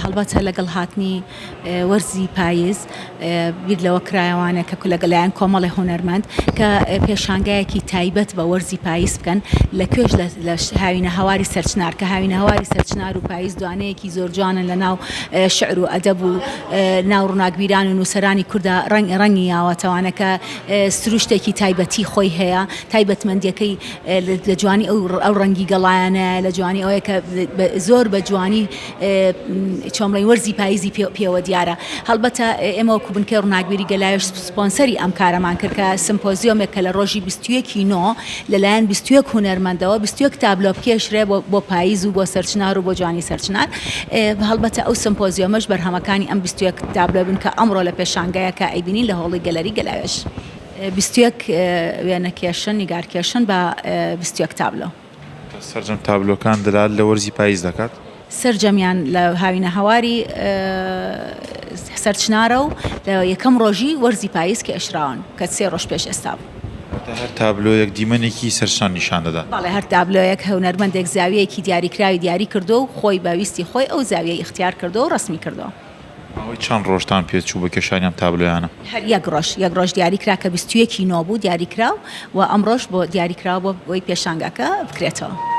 هەڵبەتە لەگەڵ هاتنی وەرزی پایز بیر لەوە کرایەوانە کە لەلایەن کۆمەڵی هونەرمەند کە پێشانگایەکی تایبەت بە وەرزی پایز بکەن لە کوێش لە هاوینە هەواری سەرچنار کە هاوینە هەواری سەرچنار و پایز دوانەیەکی زۆر جوانن لە ناو شعر و ئەدەب و ناو ڕووناکبیران و نووسەرانی کوردا ڕەنگ ڕەنگی یاوەتەوانە کە سروشتێکی تایبەتی خۆی هەیە تایبەتمەندیەکەی لە جوانی ئەو ڕەنگی گەڵایانە لە جوانی ئەوەیە کە زۆر بە جوانی چۆن بڵێین وەرزی پاییزی پێوە دیارە. هەڵبەتە ئێمە وەکو بنکەی ڕووناکبیری گەلاوێژ سپۆنسەری ئەم کارەمان کرد کە سمپۆزیۆمێک کە لە ڕۆژی 21 ی نۆ لەلایەن 21 هونەرمەندەوە 21 تابلۆ بکێشرێ بۆ پاییز و بۆ سەرچنار و بۆ جوانی سەرچنار. هەڵبەتە ئەو سمپۆزیۆمەش بەرهەمەکانی ئەم 21 تابلۆ بن کە ئەمڕۆ لە پێشانگایەکە ئەیبینین لە هۆڵی گەلەری گەلاوێژ. 21 وێنەکێشن، نیگارکێشن بە 21 تابلۆ. سەرجەم تابلۆکان دەلالەت لە وەرزی پاییز دەکات؟ سەرجەمیان لە هاوینەهەواری سەرچنارە و لە یەکەم ڕۆژی وەرزی پاییز کێشراون کە سێ ڕۆژ پێش ئێستا بوو. واتە هەر تابلۆیەک دیمەنێکی سەرچنار نیشان دەدات؟ بەڵێ هەر تابلۆیەک هونەرمەندێک زاویەیەکی دیاریکراوی دیاری کردووە و خۆی بە ویستی خۆی ئەو زاویەی ئیختیار کردووە و ڕەسمی کردووە. ماوەی چەند ڕۆژتان پێچوو بە کێشانی ئەم تابلۆیانە؟ هەر یەک ڕۆژ، یەک ڕۆژ دیاری کرا کە 21 ی نۆ بوو دیاری کرا و ئەمڕۆش بۆ دیاری کراوە بۆ ئەوەی پێشانگاکە بکرێتەوە.